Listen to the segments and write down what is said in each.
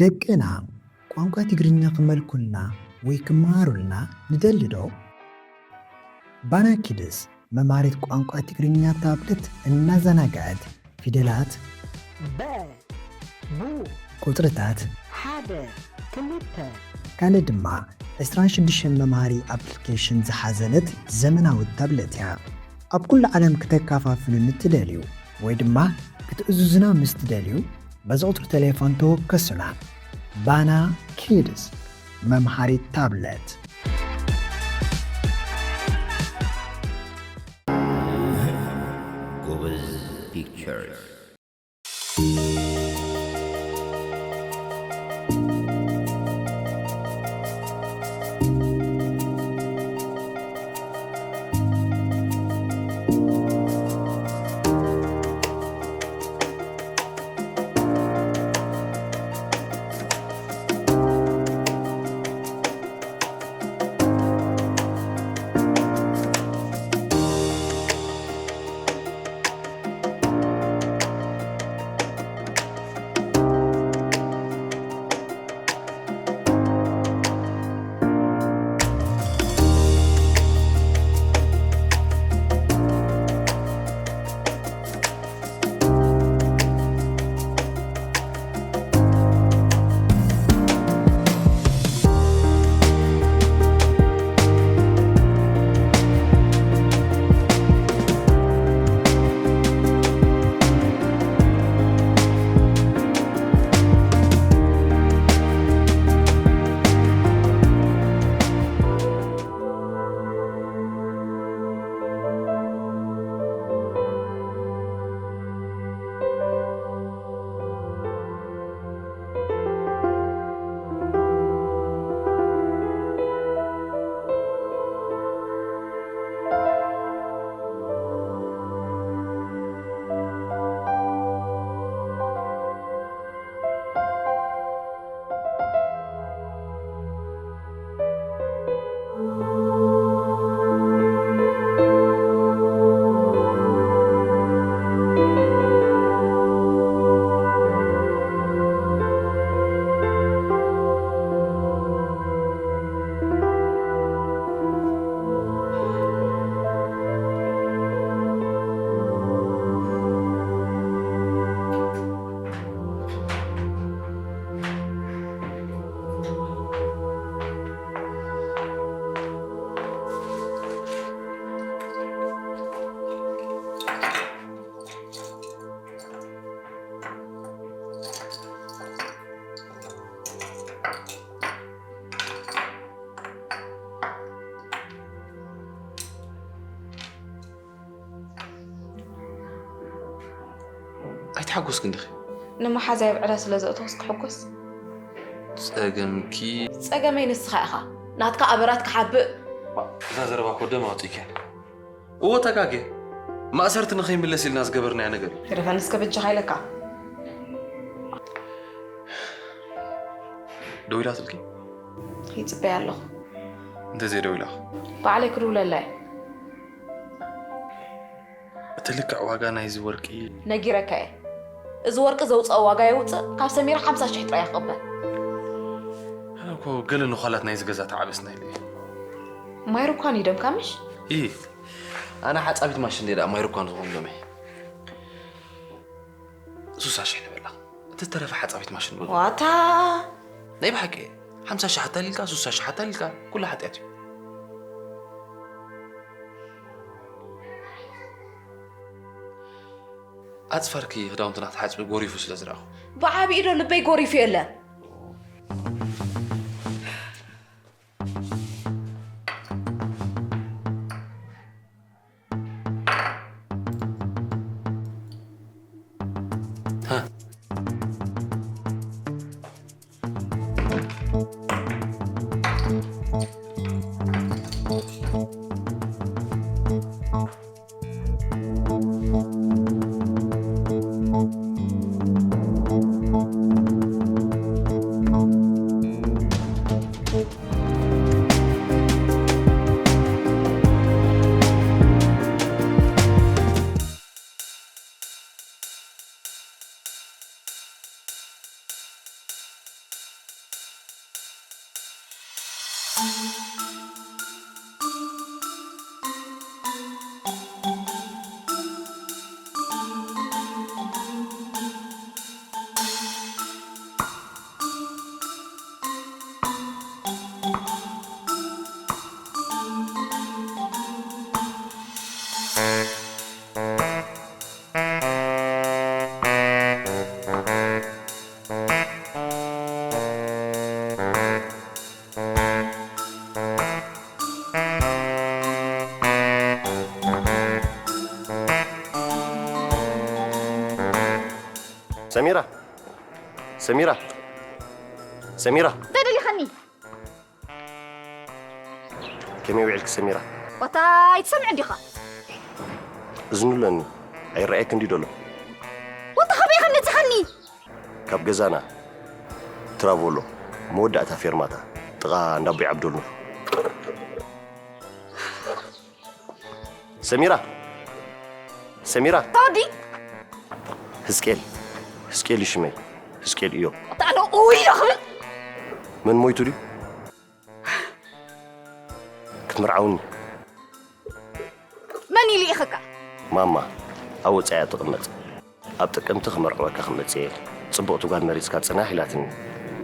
ደቅና ቋንቋ ትግርኛ ክመልኩልና ወይ ክመሃሩልና ንደሊ ዶ? ባና ኪድስ መምሃሪት ቋንቋ ትግርኛ ታብለት እናዘናግዐት ፊደላት፣ በ፣ ቡ፣ ቁጽርታት፣ ሓደ፣ ክልተ፣ ካልእ ድማ ዕስራን ሽዱሽተን መምሃሪ ኣፕሊኬሽን ዝሓዘለት ዘመናዊት ታብለት እያ። ኣብ ኩሉ ዓለም ክተከፋፍሉ ንትደልዩ ወይ ድማ ክትእዝዙና ምስ ትደልዩ፣ በዚ ቁጽሪ ቴሌፎን ተወከሱና። ባና ኪድስ መምሃሪት ታብለት። ጎበዝ ፒክቸርስ። ኣይትሓጎስክን ዲኺ? ንመሓዛይ ኣብ ዕዳ ስለ ዘእተኹስ ክሕጎስ? ጸገምኪ? ጸገመይ ንስኻ ኢኻ። ናትካ ኣበራት ክሓብእ። እታ ዘረባ እኮ ደም ኣውጺእክያ። እዎ ተጋግየ። ማእሰርቲ ንኸይምለስ ኢልና ዝገበርናዮ ነገር እዩ። ግደፈኒ እስከ በጃኻ ኢለካ። ደው ኢላትልኪ? ይጽበያ ኣለኹ። እንተዘይ ደው ኢላኹ? ባዕለይ ክድውለላ እየ። እቲ ልክዕ ዋጋ ናይዚ ወርቂ? ነጊረካ እየ። እዚ ወርቂ ዘውፅኦ ዋጋ የውፅእ፣ ካብ ሰሚራ ሓምሳ ሽሕ ጥራይ እያ ክቕበል። ኣነ እኮ ገለ ንዃላት ናይዚ ገዛ ተዓበስና ኢለ እየ። ማይ ሩኳን እዩ ደምካ ምሽ? እይ፣ ኣነ ሓፃቢት ማሽን ደኣ ማይ ሩኳን ዝኾኑ ደመይ። ሱሳ ሽሕ ንበላ። እቲ ዝተረፈ ሓፃቢት ማሽን በሉ። ዋታ! ናይ ብሓቂ ሓምሳ ሽሕ ኣታሊልካ፣ ሱሳ ሽሕ ኣታሊልካ፣ ኩሉ ሓጢኣት እዩ። ኣጽፋርኪ ክዳውንትና ክትሓጽቢ ጎሪፉ ስለ ዝረኣኹ። ብዓቢኡ ዶ ልበይ ጎሪፉ የለን? ሰሚራ፣ ሰሚራ፣ ሰሚራ። እንታይ ደሊኻኒ? ከመይ ውዒልኪ ሰሚራ? ዋታ ኣይትሰምዕን ዲኻ? እዝኑ ኣለኒ። ኣይረኣየኪ እንዲ ዶ ኣሎ? ዋታ ካበይ ኢኻ መጺኻኒ? ካብ ገዛና ትራቮሎ መወዳእታ ፌርማታ ጥቓ እንዳ ኣቦይ ዓብደልኑር። ሰሚራ፣ ሰሚራ። ታወዲ ህዝቅኤል፣ ህዝቅኤል እዩ ሽመይ። ህዝቅኤል እዮ። ታሎ ኡይ ዶ ክብል መን ሞይቱ ድዩ? ክትምርዓውኒ። መን ኢሉ ኢኸካ? ማማ ኣብ ወጻኢ እያ ትቕመጥ። ኣብ ጥቅምቲ ክመርዕወካ ክመጽእ እየ። ጽቡቕቲ ጓል መሪጽካ ጽናሕ ኢላትኒ።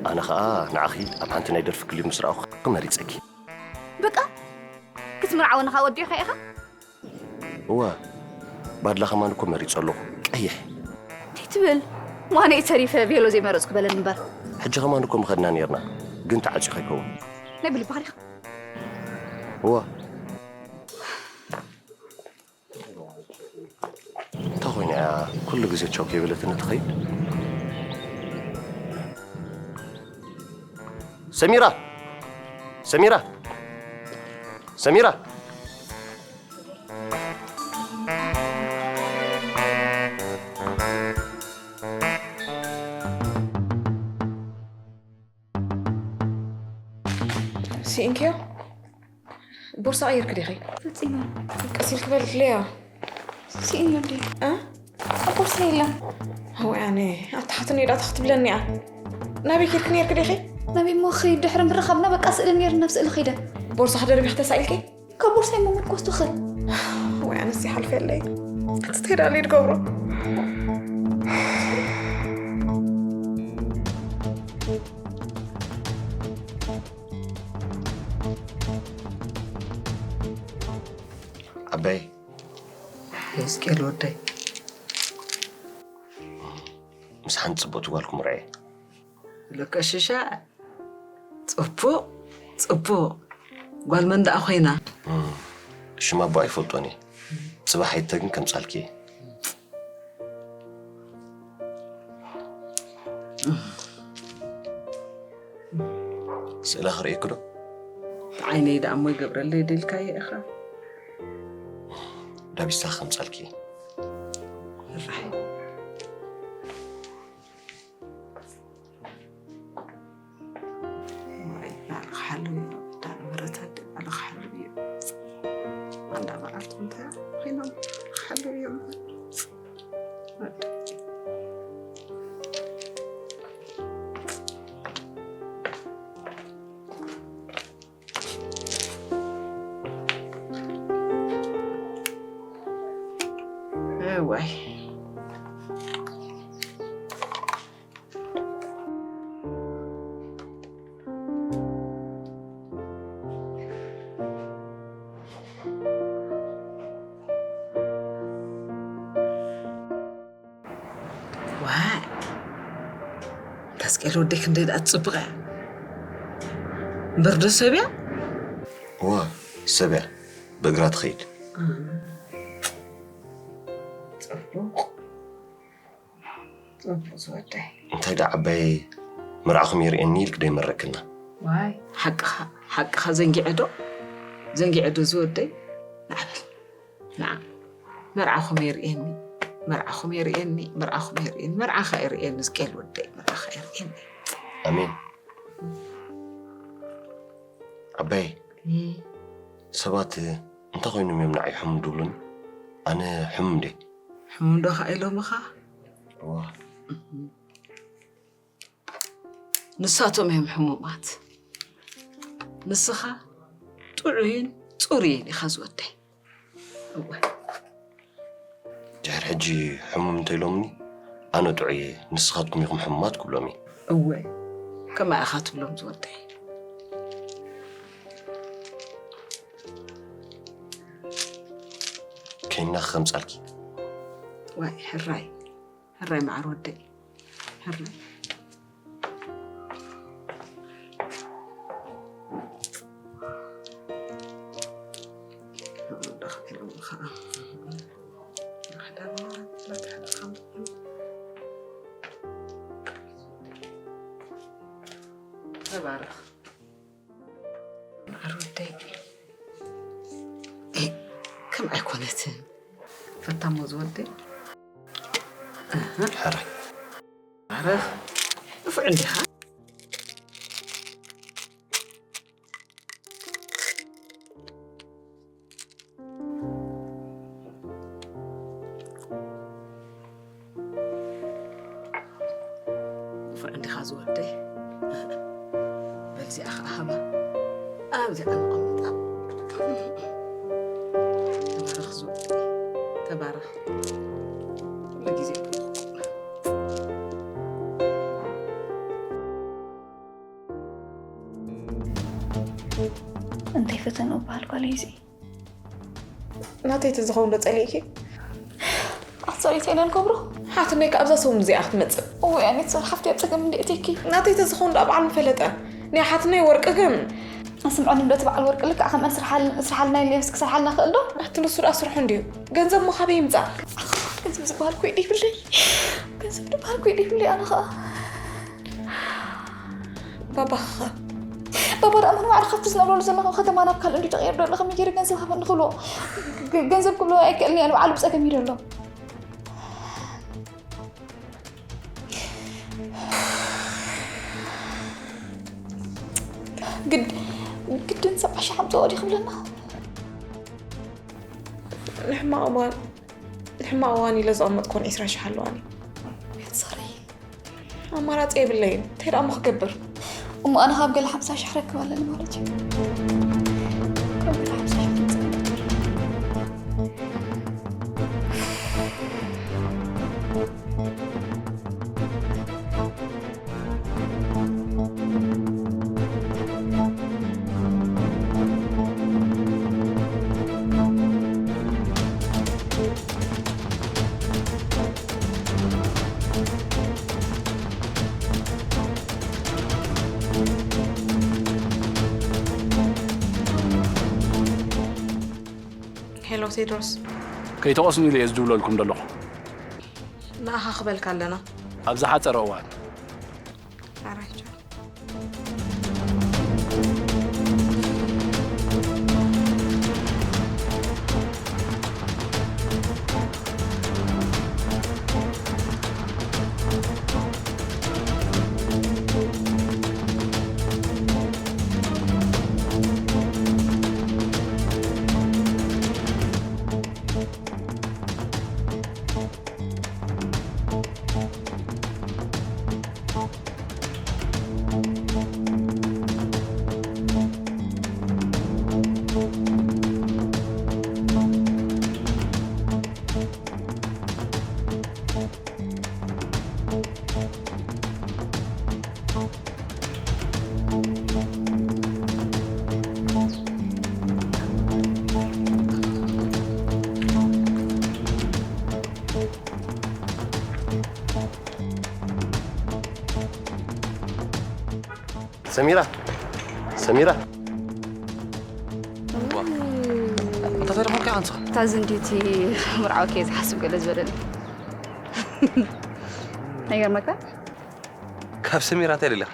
ኣነ ኸኣ ንዓኺ ኣብ ሓንቲ ናይ ደርፊ ክሊፕ ምስ ረኣኹ መሪጸኪ። በቃ ክትምርዓወኒ ኸኣ ወዲእኻ ኢኻ? እወ፣ ባድላ ከማን እኮ መሪጸ ኣለኹ። ቀይሕ። እንታይ ትብል? ምዃነይ ተሪፈ ቬሎ ዘይመረጽኩ በለኒ እምበር። ሕጂ ከማን እኮ ምኸድና ኔርና፣ ግን ተዓጽዩ ከይከውን። ናይ ብልብኻ ዲኻ? እወ። እንታይ ኮይና እያ ኩሉ ግዜ ቻው ከይበለትኒ ትኸይድ? ሰሚራ! ሰሚራ! ሰሚራ! ስኢንክዮ? ቦርሳ ቀይርክ ዲኺ? ፈጺመ። ቀስ ኢልክ በል ሊያ። ስኢንዮ እንዲ እ? ኣብ ቦርሳ የለን። ወይ ኣነ፣ ኣብ ታሕቲ ነይዳ ትኽትብለኒ እያ። ናበይ ኬድክ ነይርክ ዲኺ? ናበይ እሞ ክኸይድ ድሕሪ ምርኻብና በቃ ስእሊ ነይሩ ናብ ስእሊ ኸይደ። ቦርሳኽ ደርቢኽ ተሳኢልኪ? ካብ ቦርሳይ እሞ ምርኮስ ትኽእል። ወይ ኣነስ ይሓልፍ የለይ። እቲ ተይዳ ለይ ትገብሮ። ዓባይ ሕዝቅኤል ወደይ ምስ ሓንቲ ጽብቕቲ ጓል ክምርዐ እየ። ለከሽሻ ጽቡቕ ጽቡቕ ጓል መን ደኣ ኮይና? ሽም ኣቦ ኣይፈልጦን እየ። ጽባሕ ኣይተ ግን ከምጻልኪ እየ። ስእላ ክርእየኪ ዶ? ብዓይነይ ደኣ እሞ ይገብረለይ ደልካዮ ኢኻ። ዳቢሳ ከምጻልኪ እየ። ራይ ባዕልኻ ሓልው እዩ። ኣዳን ምሕረት ኣደ ባዕልኻ ሓልው እዩ። ኣንዳ መዓልቲ እንታይ ኮይኖም ሓልው እዮም። እዋይ ዋይ ታስቀል ወደይ ክንደይ ደኣ ትጽብቕ እያ። እምበር ዶ ሰብ እያ? እዋ ሰብ እያ ብእግራ ትኸይድ። ጽቡቕ ጽቡቕ ዝወደይ። እንታይ ዳ ዓባይ መርዓኹም የርእየኒ ኢልክ ዶ ይመረክልና? ዋይ ሓቅኻ ሓቅኻ ዘንጊዐ ዶ ዘንጊዐ ዶ ዝወደይ ንዓበል ንዓ መርዓኹም የርእየኒ መርዓኹም የርእየኒ መርዓኹም የርእየኒ መርዓኻ የርእየኒ ዝቀል ወደይ መርዓኻ የርእየኒ ኣሜን። ዓባይ ሰባት እንታይ ኮይኖም እዮም ንዓይ ሕሙም ድብሉኒ? ኣነ ሕሙም እንዴ? ሕሙም ዶ ኸዓ ኢሎምኻ? እዋ ንሳቶም እዮም ሕሙማት። ንስኻ ጥዑይን ጽሩይን ኢኻ ዝወደይ። እወ ድሕር ሕጂ ሕሙም እንተኢሎምኒ ኣነ ጥዑይ እየ ንስኻትኩም ኢኹም ሕሙማት ክብሎም እየ። እወ ከማይ ኢኻ ትብሎም ዝወደይ። ከይና ክኸምጻልኪ ዋይ ሕራይ ሕራይ መዓር ወደይ ሕራይ ተባረኽ። ማዕር ወደይ። ኤ፣ ከም ኣይኮነትን። ፈታሞ ዝወደይ። ኣሃ። ሕራይ። ማዕረ። ንፉዕ እንዲኻ። ንፉዕ እንዲኻ ዝወደይ። በልዚኣ ኸዓ ሃባ። ኣብዚኣ ነቐምጣ። ተባረኽ ዝወደይ። ተባረኽ። ኩሉ ግዜ። እንታይ ፈተንኡ በሃል ጓለይ እዚ? ናተይ ተዝኸውን ዶ ጸሊእኪ? ኣትጸሪተ ኢለን ክብሩ። ሓትነይ ከኣ ኣብዛ ሰሙን እዚኣ ክትመጽእ። እወ፣ ኣኔት ዘር ሓፍቲ ኣብ ጸገም እንዲ እቴኪ። ናተይ ተዝኸውን ዶ ኣብ ዓለም ፈለጠ። ናይ ሓትነይ ወርቂ ግን። ኣስምዖን እንዶ እቲ በዓል ወርቂ ልክዕ ከምአን ስርሓል-፣ ስርሓልና ኢለ እስኪ ስርሓልና ክእል ዶ? ኣቲ ንሱ ደኣ ስርሑ እንድዩ። ገንዘብ ሞ ካበይ ይምጻእ? ገንዘብ ዝበሃል ኮይዲ ይብለይ። ገንዘብ ዝበሃል ኮይዲ ይብለይ ኣነ ኸኣ። ባባኻ። ባባ ደኣ መን ማዕረ ካብቲ ዝነብረሉ ዘለኹ ከተማ ናብ ካልእ እንድዩ ተቐይሩ ዘሎ፣ ከመይ ገይረ ገንዘብ ሃበኒ ክብሎ? ገ-፣ ገንዘብ ክብሎ ኣይክእልን እየ፣ ንባዕሉ ብጸገም እዩ ዘሎ። ግድ-፣ ግድን ሰብዓ ሺሕ ኣምጽኦ ድዩ ክብለና? ንሕማቕ እዋን፣ ንሕማቕ እዋን ኢለ ዘቐመጥኩን ዒስራ ሺሕ ኣለዋኒ። ቤት ሰሪ። ኣማራጺ የብለይን። እንታይ ደኣ እሞ ክገብር? እሞ ኣነ ካብ ገለ ሓምሳ ሺሕ ረክብ ኣለኒ ማለት እዩ። ካብ ገለ ሓምሳ ሺሕ ሄሎ ቴድሮስ። ከይትቐስኑ ኢለ እየ ዝድውለልኩም ዘለኹ። ንኣኻ ክበልካ ኣለና። ኣብ ዝሓጸረ እዋን። ኣራይቻ። ሰሚራ፣ ሰሚራ። እንታይ ተረፈካ ኣንሳ? እታ ዝንዲቲ ምርዓወኪ እየ ዝሓስብ ገለ ዝበለኒ። ኣይገርመካ? ካብ ሰሚራ እንታይ ደሊኻ?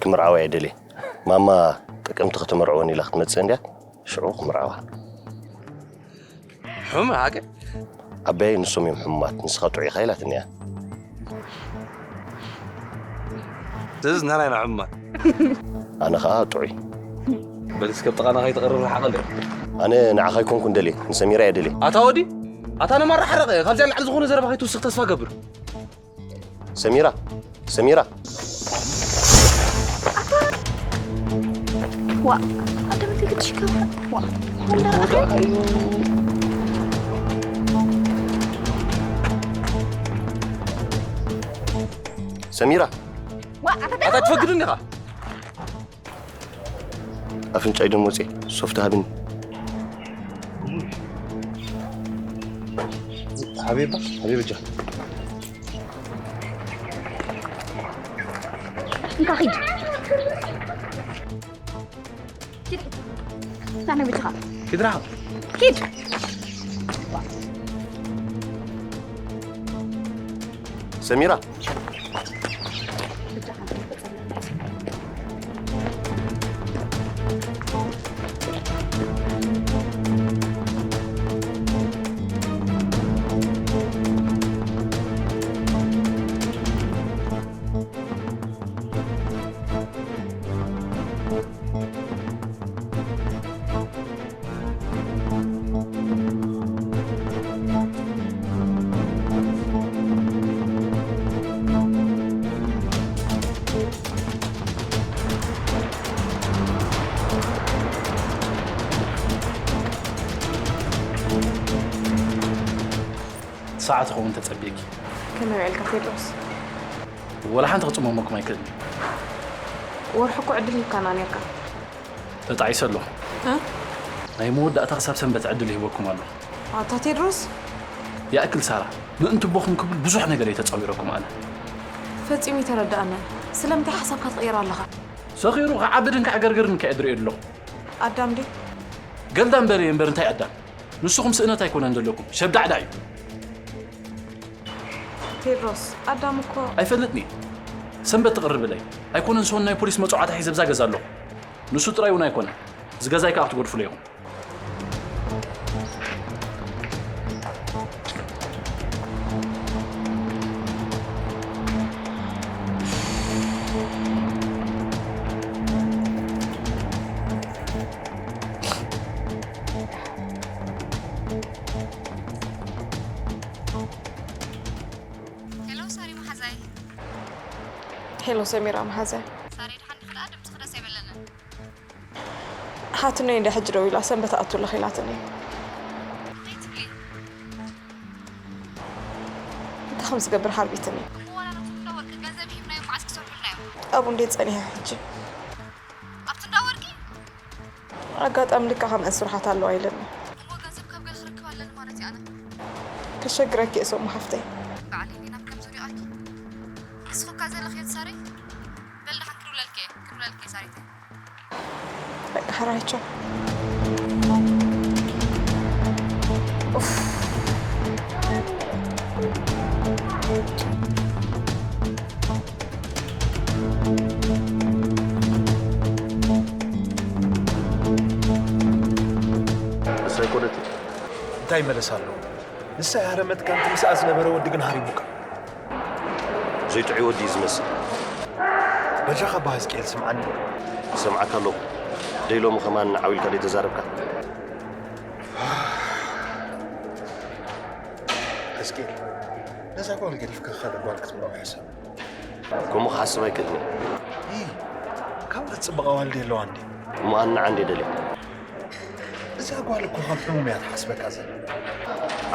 ክምርዓዋ እየ ደልየ። ማማ ጥቅምቲ ክትምርዕወን ኢላ ክትመጽእ እንድያ። ሽዑ ክምርዓዋ። ሕሙም ሓቂ? ኣበይ ንሶም እዮም ሕሙማት፣ ንስኻ ጥዑይ ኢኻ ኢላትኒ እያ። ስለዚ ንሕና ኢና ሕሙማት። ኣነ ኸኣ ጥዑይ። በል እስከ ኣብ ጥቓና ከይትቐርብ ርሓቕ ኣሎ። ኣነ ንዓኻ ኣይኮንኩን ደልየ፣ ንሰሚራ እየ ደልየ። ኣታ ወዲ፣ ኣታ ነማራ ሓረቐ፣ ካብዚኣ ላዕሊ ዝኾነ ዘረባ ከይትውስኽ ተስፋ ገብር። ሰሚራ፣ ሰሚራ። ዋ፣ ኣንተ ምን ትግድሽ ከብረ? ዋ፣ ሰሚራ። ዋ፣ ኣታ ኣታ ትፈግድኒ ኢኻ። ኣፍንጫይ ደም ወፅኤ፣ ሶፍት ሃብኒ። ሓቢባ፣ ሓቢብ እጃ። እንካ ኺድ። ኪድ፣ ኪድ። ና፣ ናይ በጃኻ። ኪድ ራኻ። ኪድ። ሰሚራ። በጃኻ። ሰዓት ክኸውን ተጸብየኪ። ከመይ ውዒልካ ቴድሮስ? ወላ ሓንቲ ክጽመመኩም ኣይክእልን። ወርሒ እኮ ዕድል ሂብካና ነርካ። ተጣዒሰ ኣለኹ። እ? ናይ መወዳእታ ክሳብ ሰንበት ዕድል ይህበኩም ኣለኹ። ኣታ ቴድሮስ ይኣክል ሳራ፣ ምእንቲ ኣቦኹም ክብል ብዙሕ ነገር እየ ተጻዊረኩም ኣነ። ፈጺሙ ይተረዳእና። ስለምንታይ ሓሳብካ ትቕይር ኣለኻ? ሰኺሩ ክዓብድን ክዕገርግርን ከየ ድርእዮ ኣለኹ። ኣዳም ድዩ? ገልዳም በለ እምበር እንታይ ኣዳም? ንስኹም ስእነት ኣይኮነን ዘለኩም፣ ሸብዳዕዳዕ እዩ። ቴድሮስ ኣዳም እኮ ኣይፈልጥን እየ። ሰንበት ትቕርብለይ ኣይኮነን፣ ሰወን ናይ ፖሊስ መጽዋዕታ ሒዘ ብዛ ገዛ ኣለኹ። ንሱ ጥራይ እውን ኣይኮነን፣ እዚ ገዛይ ከኣ ክትገድፉለይ ኢኹም። ሄሎ ሳሪ መሓዛይ። ሄሎ ሰሚራ መሓዛይ። ሳሪ ድሓን ዲኺ? ደኣ ድምፅኺ ደስ ኣይበለንን። ሓትነይ እንዳ ሕጂ ደው ኢላ ሰንበት ኣቱ ኣለኺ ኢላትኒ። እንታይ ትብሊ? እንታይ ከም ዝገብር ሓርቢትኒ። እሞ ዋላ ነቶም እንዳ ወርቂ ገንዘብ ሂብናዮም መዓስ ክሰርሑልና እዮም? ኣብኡ እንዴት ጸኒሐ ሕጂ? ኣብቲ እንዳ ወርቂ? ኣጋጣሚ ልካ ከምአን ስርሓት ኣለዋ ኢለኒ። እሞ ገንዘብ ካብ ገለ ክረክብ ኣለኒ ማለት እዩ ኣነ። ከሸግረኪ እየ ሰሙ ሓፍተይ። በዓል ህሊና ከም ዝሪኣኪ። ንስኺ እካ ዘለኽዮ ሳሪ? በል ደሓን ክድውለልኪ እየ፣ ክድውለልኪ እየ ሳሪተይ። በቃ ሕራይ ቻው። ኡፍ። ንሳ ኣይኮነትን። እንታይ መለስ ኣለዎ? ንሳ ኣይሃረመትካን፣ እቲ ምስኣ ዝነበረ ወዲ ግን ሃሪሙካ። ዘይጥዑይ ወዲ እዩ ዝመስል። በጃኻ ኣባ ህዝቅኤል ስምዓኒ። ይሰምዓካ ኣለኹ። ደይ ሎሚ ከማን ዓው ኢልካ ደይ ተዛረብካ? ህዝቅኤል፣ ነዛ ጓል ገዲፍካ ካልእ ጓል ክትምርዖ ሕሰብ። ከምኡ ክሓስብ ኣይክእልን እየ። ይህ፣ ካብ ጽቡቕ ኣዋልድ የለዋ እንዴ? እሞ ኣነ ንዓ እንዴ ደልየ? እዛ ጓል እኮ ከም ሕሙም እያ ትሓስበካ ዘላ።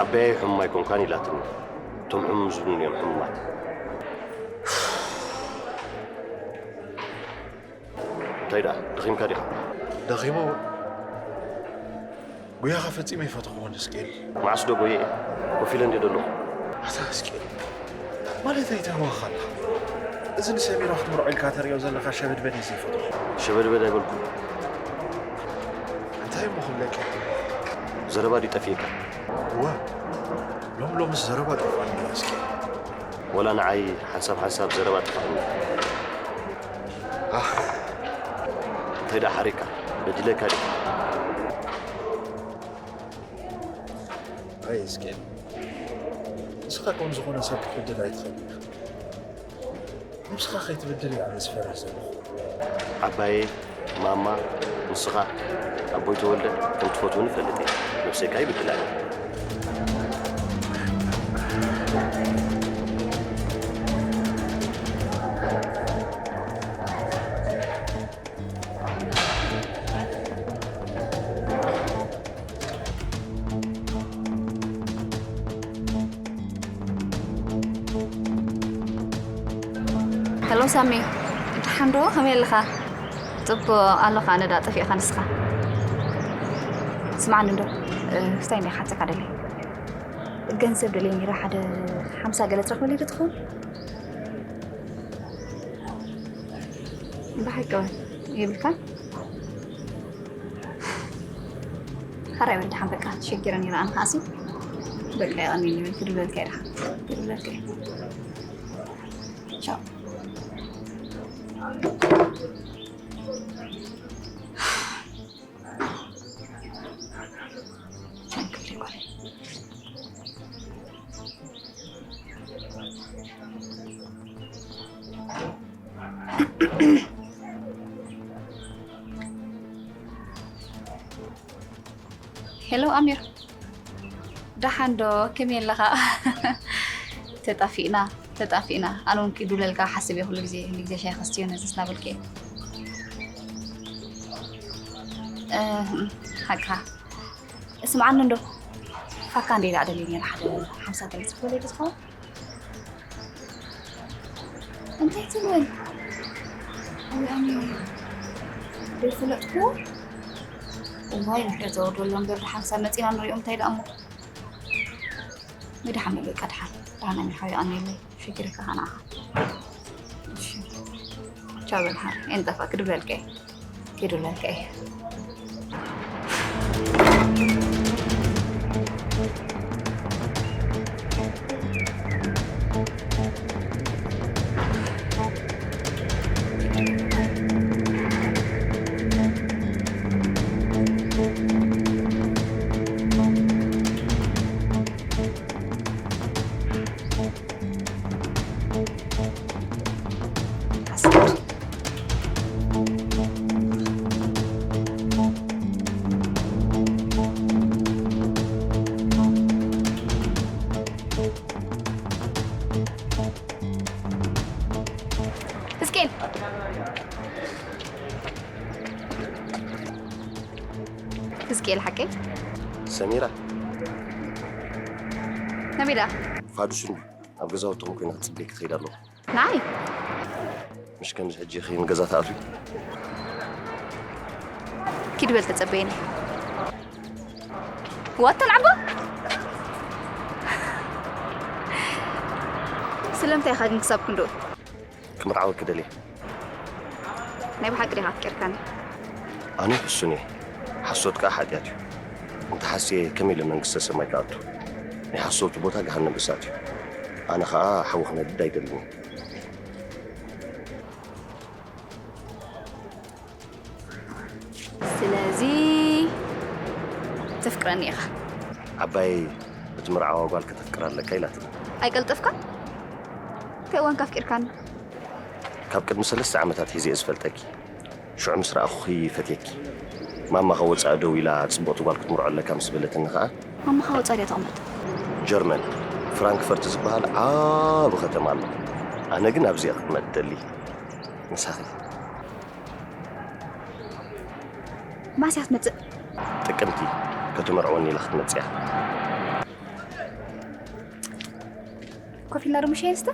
ዓባየይ ሕሙም ኣይኮንካን ኢላትኒ። እቶም ሕሙም ዝብሉኒ እዮም ሕሙማት። እንታይ ደኣ፣ ደኺምካ ዲኻ? ደኺሙ? ጉያኻ ፈጺመ ይፈተኹዎን፣ እስኬል። መዓስ ዶ ጎየ? ኮፍ ኢለ እንድየ ዘለኹ። ኣታ እስኬል፣ ማለት ኣይትህወኽ ኣለኻ። እዚ ንሰሚራ ክትምርዖ ኢልካ ተርእዮ ዘለኻ ሸበድበድ እዩ ዘይፈትሖ። ሸበድበድ ኣይበልኩን። እንታይ እሞ ክብለካ? ዘረባ ድዩ ጠፊእካ? እወ፣ ሎም ሎምስ ዘረባ ጠፋኒ እስኬል። ወላ ንዓይ ሓንሳብ ሓንሳብ ዘረባ ጠፋእኒ። ኣህ፣ እንታይ ደኣ ሓሪካ? በዲለካ ድየ? ኣይ እስኬል፣ ንስኻ ከም ዝኾነ ሰብ ክትበድል ኣይትኽእልን ኢኻ። ነብስኻ ከይትበድል እየ ኣነ ዝፈርህ ዘለኹ። ዓባየይ፣ ማማ፣ ንስኻ፣ ኣቦይ ተወልደ፣ ከም ትፈትውኒ እፈልጥ እየ። ነብሰይ ከኣ ይብድላ እየ። ሄሎ ሳሚ፣ ደሓን ዶ? ከመይ ኣለኻ? ጽቡቕ ኣለኹ፣ ኣነ ደኣ ጠፊእካ ንስኻ። ስምዓኒ እንዶ፣ እ፣ ክስታይ እንድየ ክሓተካ ደልየ። ገንዘብ ደልየ ነይረ፣ ሓደ ሓምሳ ገለ ትረኽበለይ ዶ ትኸውን? ብሓቂ የብልካን? ሕራይ በል ደሓን በቃ ተሸጊረ ነይረ ኣነ ከዓሲ። በቃ የቐንየለይ ክድውለልካ እየ ደሓን። ክድውለልካ እየ። ቻው። ሄሎ ኣሚር፣ ደሓን ዶ? ከመይ ኣለኻ? ተጣፊእና፣ ተጣፊእና። ኣነ እውን ክድውለልካ ሓስብ እየ ኩሉ ግዜ፣ ኩሉ ግዜ ሻሂ ከስትዮ ነዚ እናበልኩ እየ። እ፣ ሓቅኻ። ስምዓኒ እንዶ፣ ካካ እንደ ኢላ ደልየ ነይራ ሓደ ሓምሳ ተመጽእ ወለዲ ዝኸውን እንታይ ትብል? ኣነ ዘይፈለጥኩ እዋይ ንሕደት ዘወርደሎ እምበር ሓምሳ መጺና ንሪኦም እንታይ ደኣ እሞ ንድሓን በቃ ድሓን ደሓን ኣሚን ሓዊ ኣሚን ሽግር ከኸናኻ ቻው በልሓ እንጠፋ ክድብለልከ ኪዱለልከ እስኬል እስኬል ሓቀይ ሰሚራ ነቢዳ ፋዱሽን ኣብ ገዛውትኹም ኮይነ ክፅበይ ክኸይድ ኣለኹ ንዓይ ምሽ ከምዚ ሕጂ ኺ ንገዛ ትኣትዊ ኪድ በል ተጸበየኒ ዋተን ዓቦ ስለምንታይ ኢኻ ግን ክሳብ ክንድኡ ክምርዓወኪ ደልየ ናይ ብሓቂ ዲኻ ኣፍቂርካኒ ኣነ ሕሱን እየ ሓሶት ከዓ ሓጢኣት እዩ እንተ ሓስየ ከመይ ኢለ መንግስተ ሰማይ ክኣቱ ናይ ሓሶት ቦታ ገሃነም እሳት እዩ ኣነ ከዓ ሓዊ ክነድድ ኣይደልን ስለዚ ተፍቅረኒ ኢኻ ዓባይ እቲ ምርዓዋ ጓል ከተፍቅር ኣለካ ኢላትኒ ኣይቀልጠፍካ እንታይ እዋን ካፍቂርካኒ ካብ ቅድሚ ሰለስተ ዓመታት ሒዘ እየ ዝፈልጠኪ ሽዑ ምስ ረኣኹኺ ፈትየኪ ማማ ካብ ወፃኢ ደው ኢላ ፅቡቕቲ ጓል ክትምርዖ ኣለካ ምስ በለትኒ ከዓ ማማ ካብ ወፃኢ ድያ ተቐመጥ ጀርመን ፍራንክፈርት ዝበሃል ዓቢ ከተማ ኣሎ ኣነ ግን ኣብዚኣ ክትመጥ ደሊ ንሳኺ ማስያ ክትመፅእ ጥቅምቲ ከተመርዕወኒ ኢላ ክትመፅያ ኮፍ ኢልና ዶ ምሽ የንስተ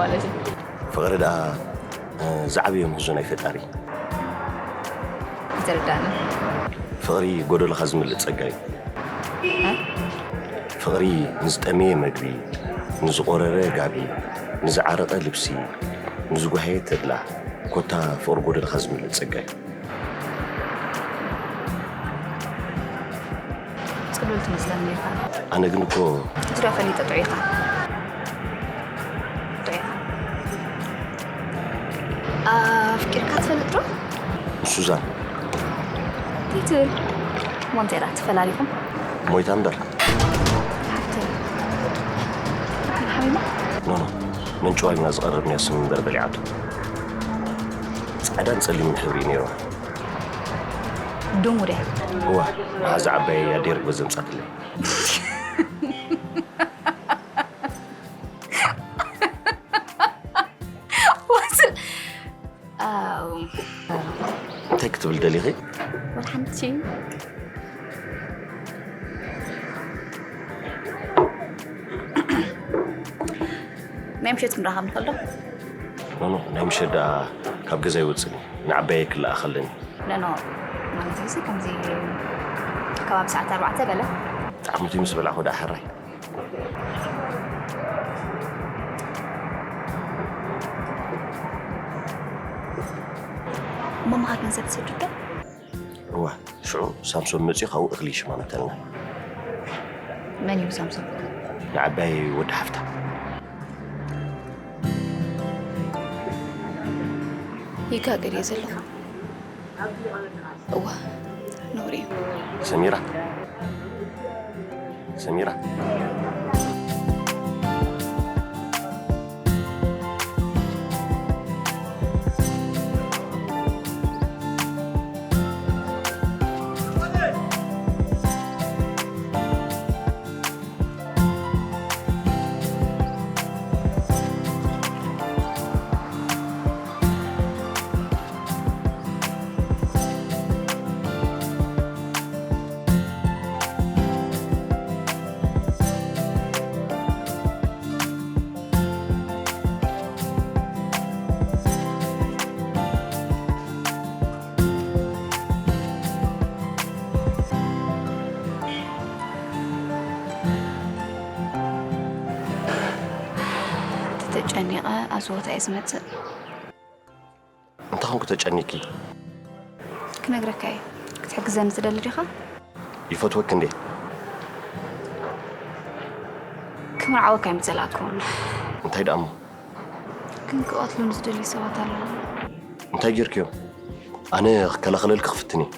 ማለት እዩ ፍቕሪ ደኣ ዝዓበየ ምህዞ ናይ ፈጣሪ ይተረዳኒ ፍቕሪ ጎደልኻ ዝምልእ ጸጋ እዩ ፍቕሪ ንዝጠመየ መግቢ ንዝቖረረ ጋቢ ንዝዓረቐ ልብሲ ንዝጓሃየ ተድላ ኮታ ፍቕሪ ጎደልኻ ዝምልእ ጸጋ እዩ ጽሉል ትመስለኒ ኢኻ ኣነ ግን እኮ እዚዶ ፈሊጠ ጥዑይኻ ጥዑይኻ ኣፍቂርካ ትፈልጥ ዶ ሱዛን እንታይ ትብል ሞንቴራ ትፈላሊኹም ሞይታ እምበር ሓብተይ ሓሚማ ኖኖ ነንጭዋይና ዝቐረብናዮ ስም እምበር በሊዓቶ ጻዕዳን ጸሊምን ሕብሪ እዩ ነይሩ ድሙ ድያ እዋ መሓዛ ዓባየይ ኣደይ ርግበ ዘምጻትለይ ዋስል ኣው እንታይ ክትብል ደሊኺ ወላ ሓንቲ ናይ ምሸት ክንራኸብ ንኽእል ዶ ኖኖ ናይ ምሸት ደኣ ካብ ገዛ ይወፅኒ ንዓባየ ክለኣኸለኒ ኖኖ ማለት እዚ ከምዚ ከባቢ ሰዓት ኣርባዕተ በለ ጣዕሙቲ ምስ በላዕኹ ደኣ ሕራይ እሞ መኻ ገንዘብ ትሰድዶ እዋ ሽዑ ሳምሶን መፅኡ ካብኡ እኽሊ ይሽማመተልና መን እዩ ሳምሶን ንዓባይ ወዲ ሓፍታ ይጋገር እየ ዘለኹ እዋ ነውሪ እዩ ሰሚራ ሰሚራ ተጨኒቐ ኣብዚ ቦታ እየ ዝመፅእ። እንታይ ኾንኩ ተጨኒቂ? ክነግረካ እየ። ክትሕግዘኒ ትደሊ ዲኻ? ይፈትወክ እንዴ? ክምርዓወካ እዮም ዝጸላእኩ። እንታይ ደኣ እሞ? ግን ክቐትሉኒ ዝደልዩ ሰባት ኣለዉ። እንታይ ጌርክዮም? ኣነ ክከላኸለልክ ክፍትን እየ።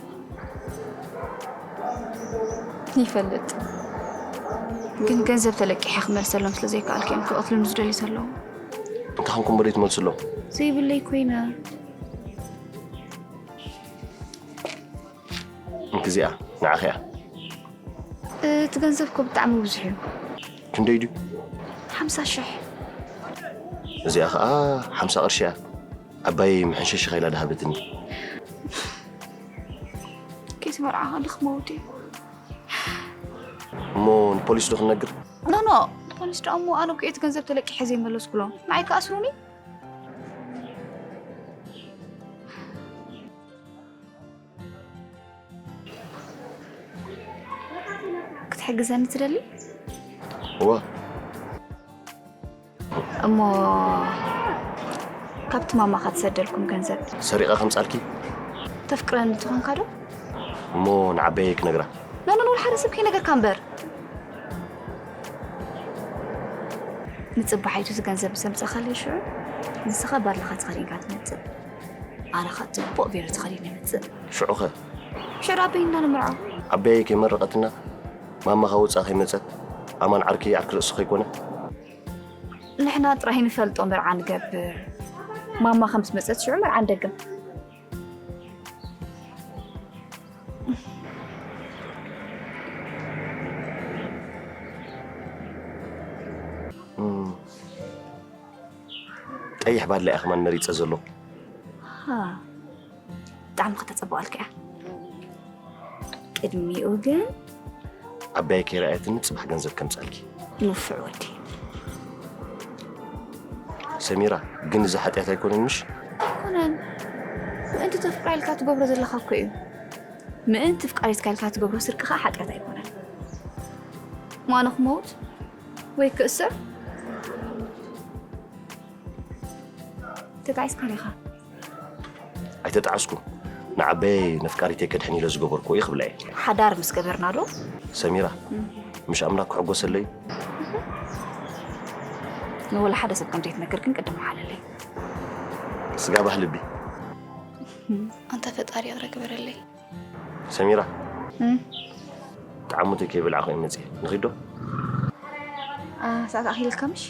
ይፈልጥ። ግን ገንዘብ ተለቂሐ ክመልሰሎም ስለ ዘይከኣልኩ እዮም ክቐትሉኒ ዝደልዩ ዘለዉ። እንታይ ኾንኩም በደይ ትመልስሎም? ዘይብለይ ኮይነ። እንክዚኣ ንዓኺ እያ። እቲ ገንዘብ እኮ ብጣዕሚ ብዙሕ እዩ። ክንደይ ድዩ? ሓምሳ ሽሕ። እዚኣ ኸዓ ሓምሳ ቅርሺ እያ። ዓባይ መሐንሸሽኻ ኢላ ድሃበትኒ። ከይትመርዓ ከለኹ መውት እዩ። እሞ ንፖሊስ ዶ ክንነግር? ኖ ኖ፣ ንፖሊስ ደኣ እሞ ኣነ እኮ እቲ ገንዘብ ተለቂሐ ዘይመለስኩሎም ንዓይ ክኣስሩኒ። ክትሕግዘኒ ትደሊ? እወ። እሞ ካብቲ ማማኻ ትሰደልኩም ገንዘብ ሰሪቐ ከምጻልኪ? ተፍቅረኒ ትኾንካ ዶ? እሞ ንዓበየይ ክነግራ? ኖ ኖ ኖ፣ ሓደ ሰብ ከይነገርካ እምበር። ንጽባሓይቱ እዚ ገንዘብ ምስ ኣምጻኻለይ ሽዑ ንስኻ ባድልኻ ተኸዲንካ ትመጽእ። ኣነ ኸኣ ጽቡቕ ቬሎ ተኸዲነ እመጽእ። ሽዑኸ? ሽዑ ኣበይ ኢና ንምርዖ? ዓበየይ ከይመረቐትና ማማ ካብ ወጻእ ከይመጸት ኣማን ዓርኪ ዓርኪ ርእሲ ከይኮነ? ንሕና ጥራይ ንፈልጦ መርዓ ንገብር። ማማ ከም ዝመጸት ሽዑ መርዓ ንደግም። እም፣ ቀይሕ ባድላ እየ ከማን መሪጸ ዘሎ። ሃ፣ ብጣዕሚ ከተጸብቐልካ እያ። ቅድሚኡ ግን ዓባይ ከይረኣየትኒ ጽባሕ ገንዘብ ከምጻልኪ። ንፉዕ ወዲ። ሰሚራ፣ ግን እዚ ሓጢኣት ኣይኮነን ምሽ? ኣይኮነን። ምእንቲ ተፍቅራ ኢልካ ትገብሮ ዘለኻ እኮ እዩ። ምእንቲ ፍቃሪትካ ኢልካ ትገብሮ ስርቂ ኸኣ ሓጢኣት ኣይኮነን። ማነ ክመውት ወይ ክእሰር ተጣዒስካ ዲኻ? ኣይተጣዓስኩ። ንዓበይ ነፍቃሪተይ ከድሕን ኢለ ዝገበርኩ እዩ ክብላ እየ። ሓዳር ምስ ገበርና ዶ? ሰሚራ፣ ምሽ ኣምላክ ክሕጎሰለይ? ንወላ ሓደ ሰብ ከም ዘይትነግር ግን ቅድም ሓለለይ። ስጋ ባህ ልቢ። ኣንታ ፈጣሪ ይቕረ ግበረለይ። ሰሚራ፣ እም? ጣዕሙተይ ከይበላዕኹ እየ መፅየ። ንኺዶ? ኣ፣ ሰዓት ኣኺልካ ምሽ?